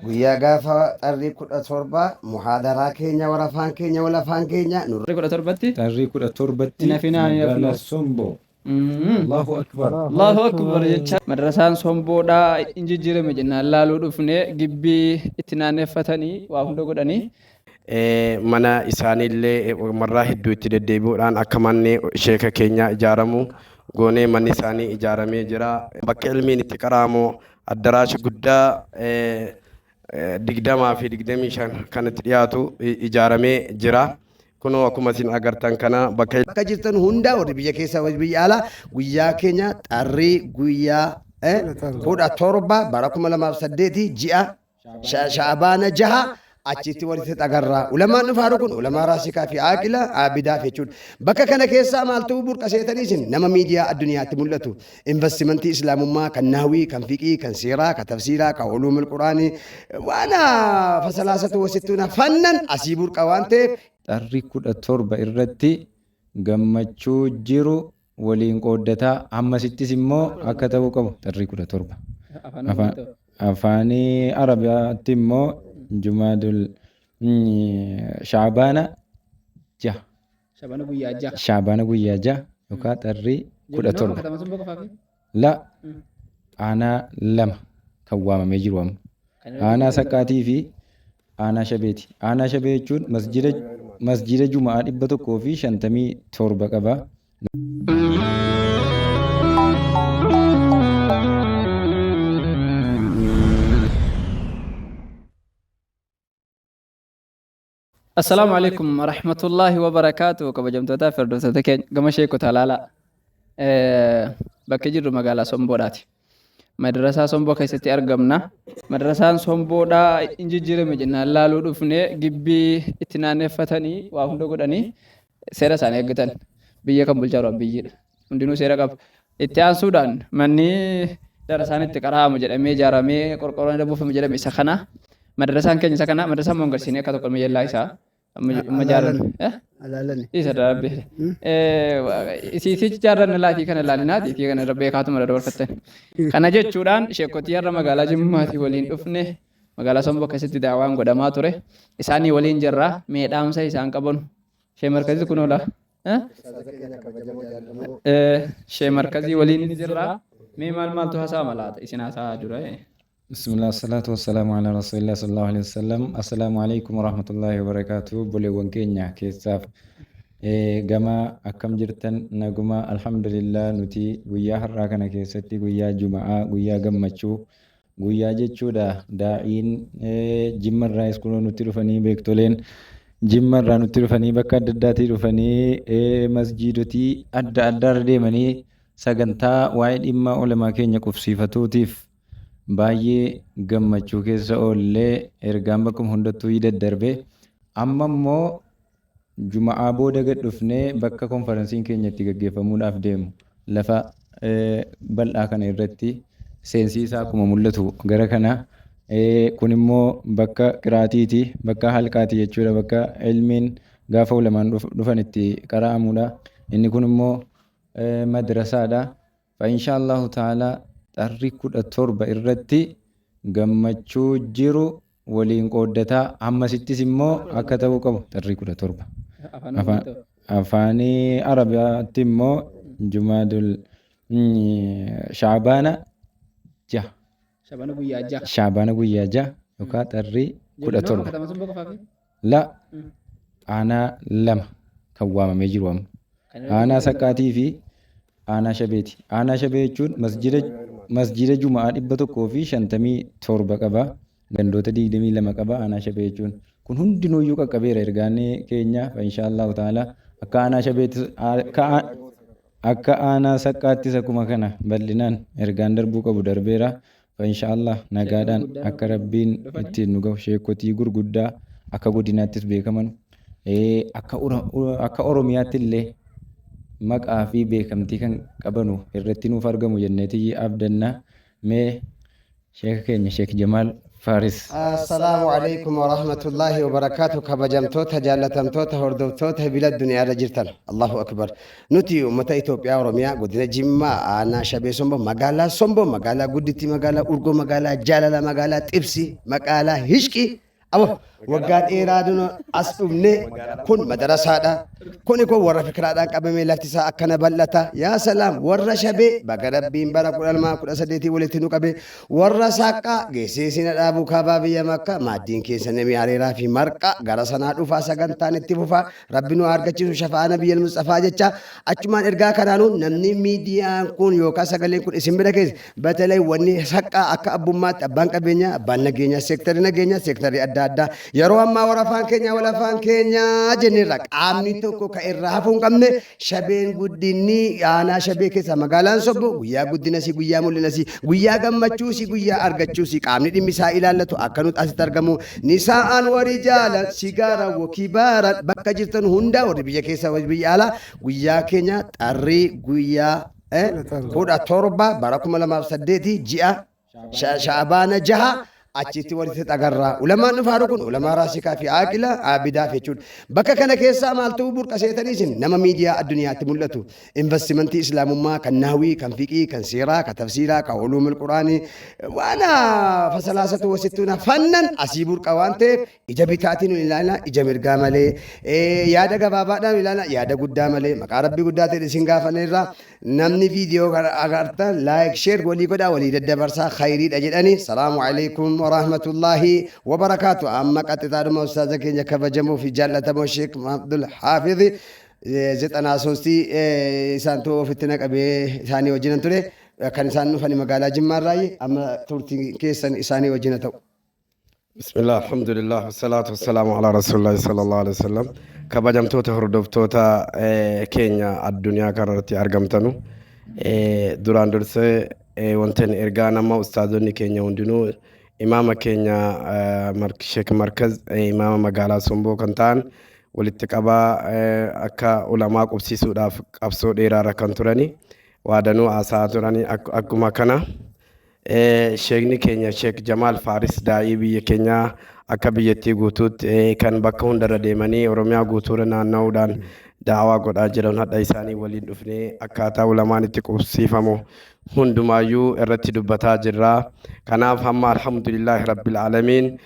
Guyyaa gaafa xarrii 17 muhaadaraa keenya warra afaan keenya wal afaan keenya nurra. Xarrii 17tti. Xarrii 17tti Hin hafinaa hin magaalaa hafnaa. Somboo. Allahu Akbar. Allahu Akbar jecha madrasaan Somboodhaa hin jijjiirame jennaan laaluu dhufne, gibbii itti naanneffatanii waa hunda godhanii. Mana isaaniillee marraa hedduu itti deddeebi'uudhaan akka manni sheeka keenyaa ijaaramu goonee manni isaanii ijaaramee jira. Bakka ilmiin itti qara'amu addaraasha guddaa 20 fi 25 kan itti dhiyaatu ijaaramee jira. Kunoo akkuma isin agartan kana bakka. Bakka jirtan hundaa warri biyya keessaa warri biyya alaa guyyaa keenya xarrii guyyaa 17 bara 2008 ji'a Sha'abaana 6 achitti walitti xagarraa. Ulamaan dhufaaru kun ulamaa raasikaa fi aaqila aabidaaf jechuudha. Bakka kana keessaa maaltu burqa seetanii isin nama miidiyaa addunyaatti mul'atu. Investimentii islaamummaa kan nahwii, kan fiqii, kan seeraa, kan tafsiiraa, kan uluumul quraanii waan fasalaasatu wasittuuna fannan asii burqa waan ta'eef. Xarri 17 irratti gammachuu jiru waliin qooddataa hammasittis immoo akka ta'uu qabu xarrii 17. Afaan Afaanii Arabiyaatti immoo Jumaadul Shaabaana 6. Shaabana guyyaa 6. Shaabaana guyyaa 6 yookaan xarrii 17. La aanaa 2 kan waamamee jiru amma. Aanaa Saqqaatii fi Aanaa Shabeeti. Aanaa Shabee jechuun masjida masjida Juma'aa 157 qaba. Assalaamu alaikum warahmatullaahi wabarakaatu, kabajamtootaa fi hordoftoota keenya gama sheekota laalaa. Bakki jirru magaalaa Somboodhaati. Madrasaa Somboo keessatti argamna. Madrasaan Somboodhaa hin jijjiirame jennaan laaluu dhufne, gibbii itti naanneffatanii waa hunda godhanii seera isaanii eeggatan. Biyya kan bulchaa jiru biyyiidha. Hundinuu seera qaba. Itti aansuudhaan manni darasaan itti qara'amu jedhamee ijaaramee qorqorroon irra buufamu jedhame isa kana. Madrasaan keenya isa kana. Madrasaan Moongarsiinee akka tokko yeellaa isaa amma ijaarame. Alaalani. Isa darabbe. Isiisichi ijaarranna laatii kana ilaalinaati isii kana irra beekaatuma dabarfattan. Kana jechuudhaan sheekotii har'a magaalaa Jimmaatii waliin dhufne, magaalaa Somboo keessatti daawaan godhamaa ture. Isaanii waliin jirra. Mee dhaamsa isaan qabanu. Shee markazii kun oola. Shee markazii waliin jirra. Mee maal maaltu haasa'ama laata? Isin haasa'aa dura. Bismillah, salaatu wassalaamu ala rasuulillah sallallahu alaihi wasallam. Assalaamu alaikum warahmatullahi wabarakaatuh. Obboleewwan keenya keessaaf gama akkam jirtan? Naguma, alhamdulillah. Nuti guyyaa har'aa kana keessatti guyyaa juma'aa, guyyaa gammachuu, guyyaa jechuudha. Daa'iin Jimma irraayis kunoo nutti dhufanii, beektoleen Jimma irraa nutti dhufanii, bakka adda addaatii dhufanii, masjiidotii adda addaarra deemanii sagantaa waa'ee dhimma ulamaa keenya qubsiifatuutiif baay'ee gammachuu keessa oollee, ergaan bakkuma hundattuu yi daddarbe. Amma immoo juma'aa booda gad dhufnee bakka konfaransiin keenya itti gaggeeffamuudhaaf deemu lafa bal'aa kana irratti seensi isaa akkuma mul'atu gara kana. Kun immoo bakka qiraatiiti, bakka halqaati jechuudha, bakka ilmiin gaafa ulamaan dhufan itti qara'amudha. Inni kun immoo madrasaadha. Fa insha Allahu ta'ala xarri 17 irratti gammachuu jiru waliin qooddataa hammasittis immoo akka ta'uu qabu xarrii 17. Afaan Afaanii Arabiyaatti immoo Jumaadul Shaabaana 6. Shaabana guyyaa 6. Shaabaana guyyaa 6 yookaan xarrii 17. La aanaa 2 kan waamamee jiru amma. Aanaa Saqqaatii fi Aanaa Shabeeti. Aanaa Shabee jechuun masjida masjida Juma'aa 157 qaba. Gandoota 22 qaba Aanaa Shabee jechuun. Kun hundinuuyyuu qaqqabeera ergaan keenya, fa inshaa Allahu ta'ala akka Aanaa Shabeettis akka Aanaa Saqqaattis akkuma kana bal'inaan ergaan darbuu qabu darbeera. Fa inshaa Allah nagaadhaan akka Rabbiin ittiin nu gahu, sheekkotii gurguddaa akka godinaattis beekaman, akka Oromiyaatti illee maqaa fi beekamtii kan qabanu irratti nuuf argamu jenneeti abdanna. Mee sheeka keenya Sheek Jamaal Faaris. Assalaamu alaikum warahmatullaahi wabarakaatu. Kabajamtoota, jaallatamtoota, hordoftoota bila duniyaarra jirtan, Allahu akbar. Nuti uummata Itoophiyaa, Oromiyaa, godina Jimmaa, aanaa Shabee Sombo, magaalaa Sombo, magaalaa guddittii, magaalaa Urgoo, magaalaa Jaalala, magaalaa Xibsi, magaalaa Hishqi. Abo waggaa dheeraa dura as dhufne. Kun madarasaadha. Kuni kun warra fikiraadhaan qabamee lafti isaa akkana bal'ata. Yaa salaam, warra Shabee, baga Rabbiin bara 2018 walitti nu qabe. Warra Saqqaa geessee sina dhaabuu kaabaa biyya Makka, maaddiin keessa nami areeraa fi marqa gara sanaa dhufaa, sagantaan itti fufaa. Rabbi nu haa argachiisu shafa'aa Nabiyyal Musxafaa jecha. Achumaan ergaa kanaanuu namni miidiyaan kun yookaan sagaleen kun isin bira keessa, batalay wanni Saqqaa akka abbummaatti, abbaan qabeenyaa, abbaan nageenyaa, seektarri nageenyaa, seektarri adda addaa yeroo ammaa warra afaan keenyaa, wal afaan keenyaa jenneerra, qaamni tokko ka irraa hafuu hin qabne. Shabeen guddinni aanaa Shabee keessa magaalaan Sobbo guyyaa guddinasii, guyyaa mul'inasii, guyyaa gammachuusii, guyyaa argachuusii, qaamni dhimmi isaa ilaallatu akka nuti asitti argamu. Nisaa'aan warijaalan sigaara wakibaaran, bakka jirtan hundaa, warri biyya keessa, warri biyya alaa, guyyaa keenya xarrii guyyaa 17 bara 2008 ji'a Sha'abaana 6 achitti walitti xagarraa. Ulamaan dhufaaru kun ulamaa raasikaa fi aaqila aabidaaf jechuudha. Bakka kana keessaa maaltu burqa seetanii isin nama miidiyaa addunyaatti mul'atu. Investimentii Islaamummaa kan nahwii, kan fiqii, kan seeraa, kan tafsiiraa, kan uluumul quraanii waan fasalaasatu wasittuuna fannan asii burqa waan ta'eef, ija bitaatiin nu ilaalaa, ija mirgaa malee, yaada gabaabaadhaan nu ilaalaa, yaada guddaa malee. Maqaa Rabbii guddaa ta'e isin gaafanneerra. Namni viidiyoo kana agartan like, share walii godhaa, walii daddabarsaa, khayriidha jedhani. Salaamu alaikum warahmatullaahi wabarakaatu. Amma qaxxitaadhuma ustaaza keenya kabajamoo fi jaallatamoo Sheek Abdul Haafizi zexanaa soostii isaantu ofitti naqabee isaanii wajjinan ture. Kan isaan dhufani magaalaa Jimmaarraayi. Amma turtiin keessan isaanii wajjina ta'u. Bismillah, alhamdulillah, wasalaatu wasalaamu ala rasuulillahi sallallahu alaihi wasallam. Kabajamtoota hordoftoota keenya addunyaa kanarratti argamtanu, duraan dursee wanti ani ergaa nama ustaazonni keenya hundinuu, imaama keenya Sheek Markaz, imaama magaalaa Somboo kan ta'an, walitti qabaa akka ulamaa qubsiisuudhaaf qabsoo dheeraarra kan turani, waadanuu haasa'aa turani. Akkuma kana Sheekni keenya Sheek Jamaal Faaris, daa'ii biyya keenyaa akka biyyattii guutuutti kan bakka hundarra deemanii Oromiyaa guutuurra naanna'uudhaan da'awaa godhaa jiran, hadha isaanii waliin dhufnee akkaataa ulamaan itti qubsiifamu hundumaayyuu irratti dubbataa jirra. Kanaaf hamma alhamdulillaahi rabbil aalamiin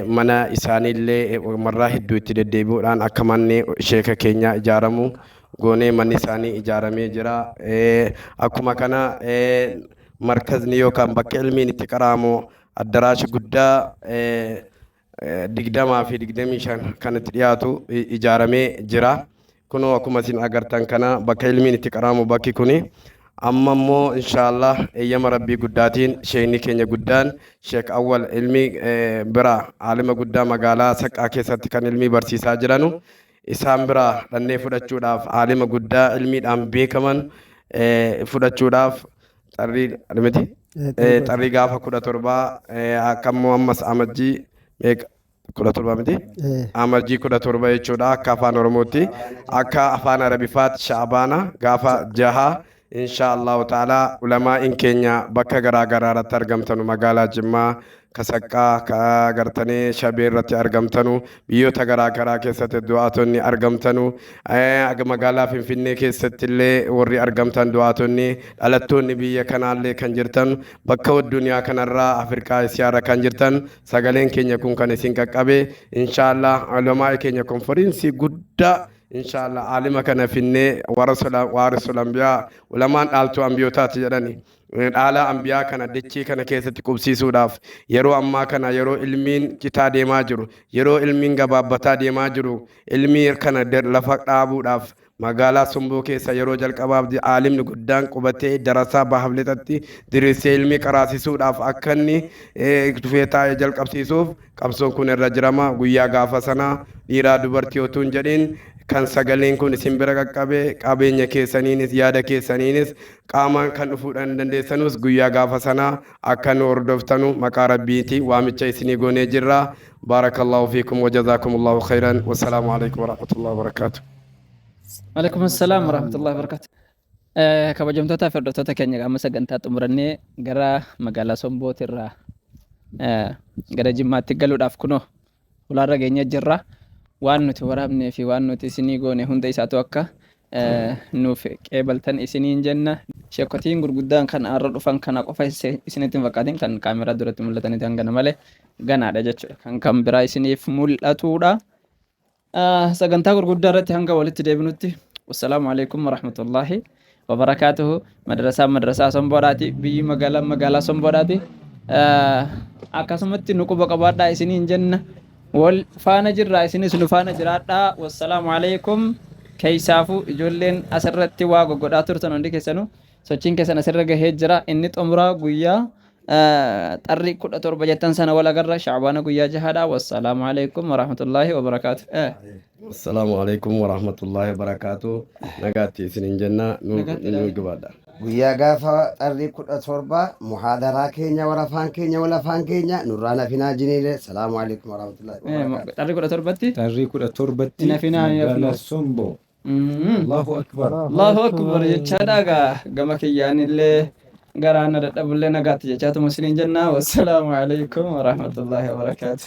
mana isaaniillee marraa hedduu itti deddeebi'uudhaan akka manni sheeka keenyaa ijaaramu goonee, manni isaanii ijaaramee jira. Akkuma kana markazni yookaan bakka ilmiin itti qara'amu addaraasha guddaa 20 fi 25 kan itti dhiyaatu ijaaramee jira. Kunoo akkuma isin agartan kana bakka ilmiin itti qara'amu bakki kuni. Amma immoo inshaallah eeyyama Rabbii guddaatiin sheekni keenya guddaan Sheek Awwal ilmii bira, aalima guddaa magaalaa Saqqaa keessatti kan ilmii barsiisaa jiranu, isaan biraa dhannee fudhachuudhaaf, aalima guddaa ilmiidhaan beekaman fudhachuudhaaf xarrii miti, xarrii gaafa 17, akka immoo ammas Amajjii meeqa, 17 miti, Amajjii 17 jechuudha akka afaan Oromootti, akka afaan Arabifaatti Sha'abaana gaafa 6, insha Allahu ta'ala ulamaa'in keenya bakka garaa garaa irratti argamtanu, magaalaa Jimmaa, ka Saqqaa, ka gartanii Shabee irratti argamtanu, biyyoota garaa garaa keessatti du'aatonni argamtanu, magaalaa Finfinnee keessatti illee warri argamtan, du'aatonni dhalattoonni biyya kanaallee kan jirtan, bakka addunyaa kanarraa Afrikaa, Isiyaarra kan jirtan, sagaleen keenya kun kan isin qaqqabe, insha Allah ulamaa'i keenya konferiinsii guddaa inshallah aalima kana finnee, waarisul anbiyaa, ulamaan dhaaltuu ambiyootaati jedhani, dhaala ambiyaa kana dachee kana keessatti qubsiisuudhaaf, yeroo ammaa kana yeroo ilmiin citaa deemaa jiru, yeroo ilmiin gabaabbataa deemaa jiru, ilmii kana lafa dhaabuudhaaf magaalaa Somboo keessa yeroo jalqabaaf aalimni guddaan qubatee darasaa bahaaf lixatti diriirsee ilmii qaraasisuudhaaf akka inni dhufee taa'ee jalqabsiisuuf qabsoon kun irra jirama. Guyyaa gaafa sanaa dhiiraa dubartii otuu hin jedhin, kan sagaleen kun isin bira qaqqabe, qabeenya keessaniinis, yaada keessaniinis, qaamaan kan dhufuudhaan dandeessanus, guyyaa gaafa sanaa akka nu hordoftanu maqaa Rabbiiti waamicha isinii goonee jirra. Baarakallahu fiikum wa jazaakumullahu khayran. Wassalaamu alaikum warahmatullahi wabarakaatuh. Alaikum assalam warahmatullahi wabarakatuh. Kabajamtoota fi hordoftoota keenya, amma sagantaa xumurannee gara magaalaa Sombootirraa Gara Jimmaatti galuudhaaf kunoo hulaarra geenyee jirra. Waan nuti waraabnee fi waan nuti isinii goone hunda isaatu akka nuuf qeebaltan isiniin jenna. Sheekotiin gurguddaan kan har'a dhufan kana qofa isinitti hin fakkaatin kan kaameraa duratti mul'atanitti hangana malee ganaadha jechuudha. Kan kan biraa isiniif mul'atuudha. Sagantaa gurguddaa irratti hanga walitti deebinutti wassalaamu alaikum warahmatullaahi wabarakaatuhu. Madrasaan madrasaa Somboodhaati. Biyyi magaalaan magaalaa Somboodhaati. Akkasumatti nu quba qabaadhaa isiniin jenna. Wal faana jirraa isinis nu faana jiraadhaa. Wassalaamu alaikum. Keessaafuu ijoolleen asirratti waa goggodhaa turtan hundi keessanuu sochiin keessan asirra gahee jira. Inni xumuraa guyyaa Xarri 17 jettan sana wal agarra Shacbaana guyyaa jahaadha. Wassalaamu alaikum warahmatullaahi wabarakaatu. Assalaamu alaikum warahmatullaahi wabarakaatu. Nagaatti isinin jenna nu Nagaatti nu ilaali. gabaadha. Guyyaa gaafa xarrii 17 muhaadaraa keenya warra afaan keenya wal afaan keenya nurraa nafinaa jiniile. Salaamu alaikum warahmatullaahi wabarakaatu. Xarri 17tti Xarrii 17tti Hin hafinaa, hin magaalaa hafnaa. Somboo. Allahu Akbar. Allahu Akbar jechaadha gaa gama kiyyaan illee garaan na dadhabullee nagaatti jechaatuma isiniin jenna. Wassalaamu alaikum warahmatullaahi wabarakaatu.